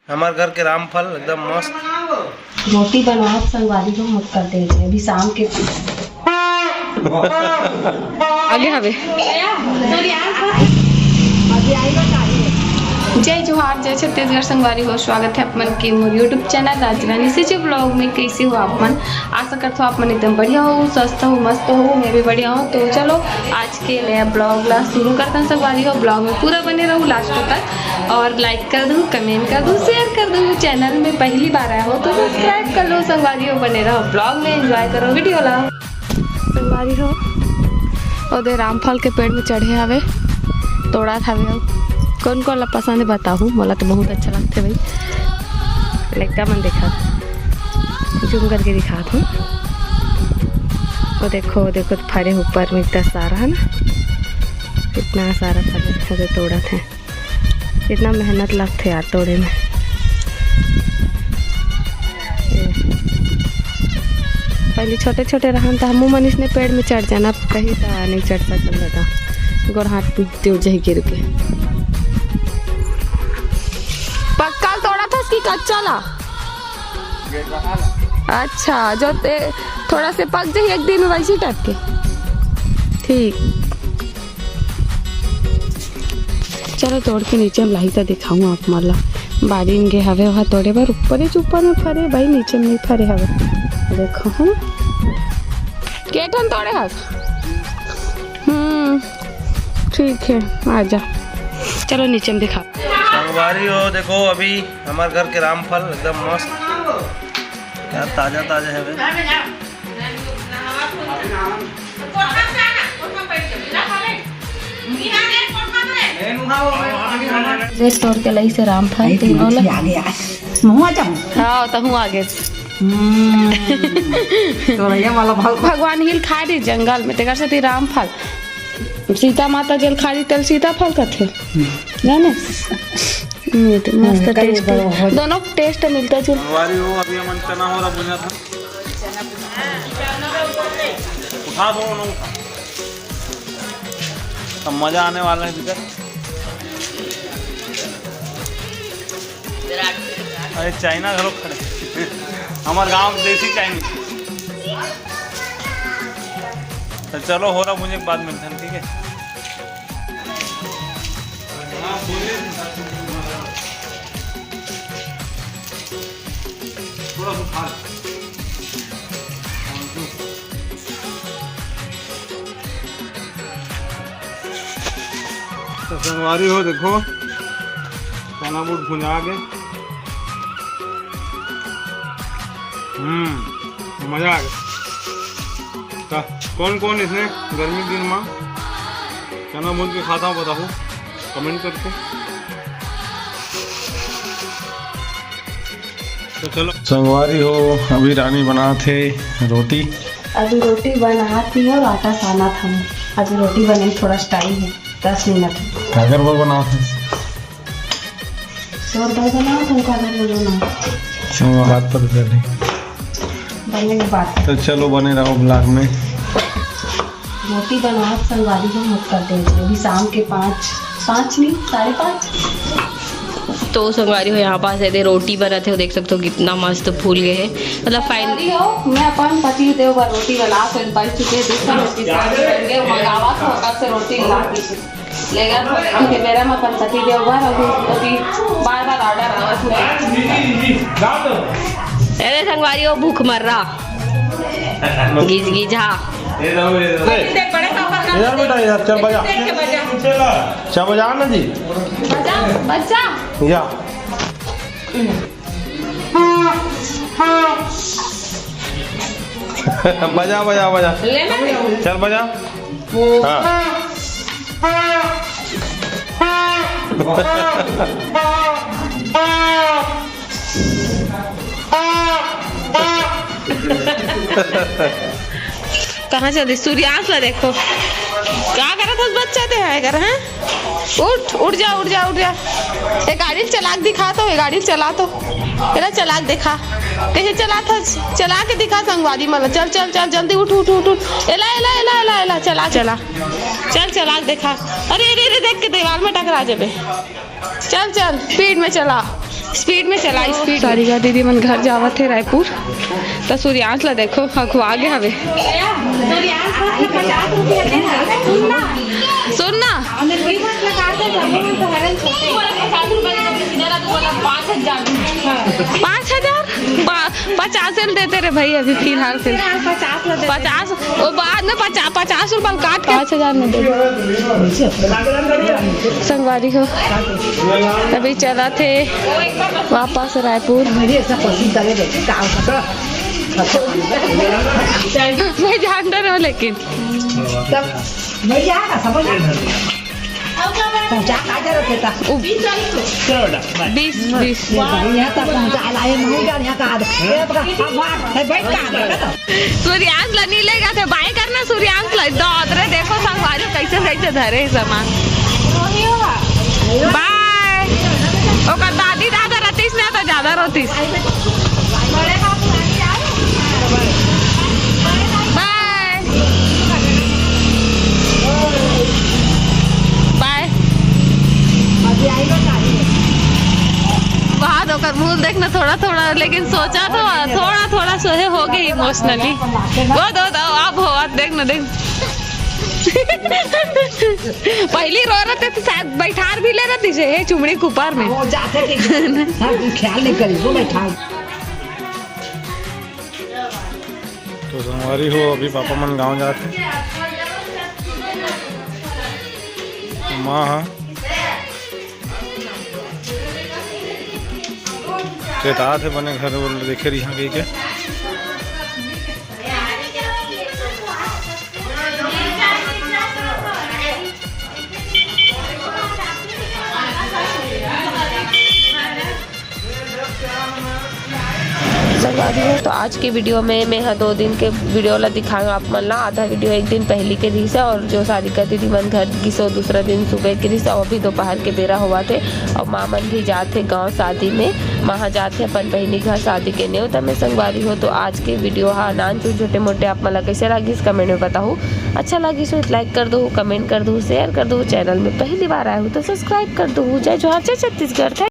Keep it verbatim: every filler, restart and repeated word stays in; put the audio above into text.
हमार घर के रामफल एकदम मस्त। रोटी बनावत संगवारी हो, मुक्का दे दे, अभी शाम के। आगे हवे। जय जोहार, जय छत्तीसगढ़ संगवारी हो, स्वागत है आप मन के मोर YouTube चैनल राजरानी सिंह जी ब्लॉग में। कैसे हो आप मन? आशा करत हो आप मन एकदम बढ़िया हो, स्वस्थ हो, मस्त हो। मैं भी बढ़िया हूँ। तो चलो आज के नया ब्लॉग ला शुरू करथन संगवारी हो। ब्लॉग में पूरा बने रहू लास्ट तक और लाइक कर दू, कमेंट कर दू, शेयर कर दू। चैनल में पहली बार आए हो तो सब्सक्राइब कर लो संगवारी हो, बने रहो ब्लॉग में, एंजॉय करो वीडियो ला। संगवारी हो, ओदे रामफल के पेड़ में चढ़े हवे, तोड़त हवे। अउ कौन कौन ला पसंद है बताहू, मोला तो बहुत अच्छा लगथे भाई। लइका मन देखा, जूम करके दिखात हूँ। वो देखो, वो देखो, फरे ऊपर में इतना सारा है ना, इतना सारा फरे, अरे तोड़त है। इतना मेहनत लगथे यार तोड़े में। ये। पहले छोटे छोटे रहन त हमू मनीष ने पेड़ में चढ़ जाना, अब कहीं त नहीं चढ़ सकन दादा, गोड़ हाथ टूट जही गिर के। पक्का तोड़ा था कि कच्चा ला? अच्छा, जो ते थोड़ा से पक जाही एक दिन में वैसे टाइप के। ठीक, चलो तोड़ के नीचे हम लाही त दिखाऊँ आप मन ला। बाड़ी में गे हवे वहाँ तोड़े बर, ऊपर ही ऊपर में फरे भाई, नीचे में नहीं फरे हवे। देखो हम के ठन तोड़े हस। हम्म, ठीक है, आजा, चलो नीचे में दिखा। संगवारी हो, देखो अभी हमार घर के रामफल एकदम मस्त, क्या ताजा ताजा है बे। रे तोड़ के लई से रामफल तीनों ला। आगे आज मुँह आ जाऊँ। हाँ, तहूँ आगे। हम्म, तोरैया वाला फल। भगवान हिल खाए रही जंगल में, तेकर सेती रामफल। सीता माता जेल खाली तेल सीता फल कथे। जाने? मीठ, मस्त हम्म, कई टेस्ट। बड़ा हो। दोनों टेस्ट मिलता जुल। संगवारी हो, अभी हमन चना होरा भुंजा था। उठा दो, उन्होंने उठा। तब मजा आने वाला है भीतर। अरे चाइना घलो खड़े। हमार गांव के देसी चाइनीज। तो चलो, होरा भुंजे के बाद मिलते हैं, ठीक है? थोड़ा सा उठा ले। तो संगवारी हो, देखो, चना बूट भुंजा के। हम्म, मजा आ गया। तो कौन कौन इसने गर्मी के दिन में चना भून के खाता हो, बताओ कमेंट करके। तो चलो। संगवारी हो, अभी रानी बनात हे रोटी। अभी रोटी बनात ही हो, आटा सानत हूँ। अभी रोटी बने में थोड़ा टाइम है, दस मिनट। काकर बर बनात हे? तोर बर बनात हूँ, काकर बर बनात? चलो, बात पर कर ले। बने के बात। तो चलो, बने रहो ब्लॉग में। रोटी बनावत संगवारी हो, मत कर दे। अभी शाम के पाँच, पाँच नहीं, साढ़े पाँच। तो संगवारी हो, यहाँ पास एदे रोटी बनत हे, देख सकते हो कितना मस्त फूल गए है। मतलब फाइन संगवारी हो, मैं अपन पति देव बर रोटी बनावत हूँ, बन चुके हैं, दूसरा रोटी बन गए, मंगावत हूँ, कब से रोटी ला के लेगा तो के बेरा में अपन पति देव बर अभी, अभी बार बार ऑर्डर आवत है। अरे संगवारी हो, भूख मर रहा। गिज गिज, हाँ। इधर बेटा, इधर, चल बजा। चल बजा ना जी। बजा, बजा। या। बजा, बजा, बजा। ले ना। चल बजा। हाँ। कहाँ चल दी? सूर्यांश ला देखो, का करत हस बच्चा ते है कर, हैं? उठ, उठ जा, उठ जा, उठ जा। ए गाड़ी ल चला के दिखा तो, ए गाड़ी ल चला तो, एला चला के दिखा, कहीं चला था, चला के दिखा संगवारी मन ला। चल, चल, चल, जल्दी उठ, उठ, उठ, उठ, एला, एला, एला, एला, एला, चला, चला, चल, चला के दिखा। अरे, अरे, अरे, देख के दीवार में टकरा जेबे। चल, चल, स्पीड में चला। स्पीड में चला, स्पीड में। सारिका दीदी मन घर जावत हे रायपुर, त सूर्यांश ला देखो, हखुआ गे हवे। सूर्यांश, पचास रुपया दे ना। सुन ना। सुन ना। पचास रुपया दे, सीधा ला तो बोला, पाँच हजार। पाँच हजार? पा-, पचास ल देते रे भाई, अभी फिलहाल फिलहाल। पचास ल दे। पचास, वो बाद में पचास, पचास रुपया काट के पाँच हजार में दे। संगवारी हो, अभी चला थे वापस रायपुर। मैं जानता रहो, लेकिन तब नहीं जाएगा, समझ में। पहुंचा का जरूरत है ता? उ-, चलो बेटा, बाय। बीस, बीस। यहाँ तक पहुंचा लाए, मुंह का यहाँ का आदत। ये अपना, अब बात है, बैठ का आदत है तो। सूर्यांश ला नहीं लेगा थे, बाय करना सूर्यांश ला। दौद रे, देखो संगवारी कैसे कैसे धरे हे सामान। बाय। ओकर दादी दादा रहतीस ना तो ज्यादा रोतीस। बाय। बाय। बहुत ओकर मुंह देखना थोड़ा थोड़ा, लेकिन सोचा तो थोड़ा थोड़ा सोहे हो गए इमोशनली। वो दो दो, अब हो, अब देख ना, देख। पहली रो रहे थे तो शायद बैठार भी ले रहे थे, हे चुमड़ी कुपार में। वो जाते थे, हाँ, ख्याल नहीं करी, वो बैठार। तो संगवारी हो, अभी पापा मन गांव जात हे। माँ हा चेतात हे, बने घर वो देखे रही हाँ कही के। संगवारी हो, तो आज के वीडियो में मैं ह दो दिन के वीडियो ला दिखाऊँ आप मन ला। आधा वीडियो एक दिन पहली के रहिस हे और जो सारिका दीदी मन घर गिस हे, दूसरा दिन सुबह के रहिस हे और अभी दोपहर के बेरा होवत हे और माँ मन भी जात हे गाँव शादी में। माँ ह जात हे अपन बहिनी घर शादी के नेवता में। संगवारी हो, तो आज के वीडियो हा नान चुन छोटे मोटे आप मन ला कैसे लागिस, कमेंट में बताहू। अच्छा लागिस हो तो लाइक कर दो, कमेंट कर दो, शेयर कर दो। चैनल में पहली बार आए हो तो सब्सक्राइब कर दो। जय जोहार, जय छत्तीसगढ़।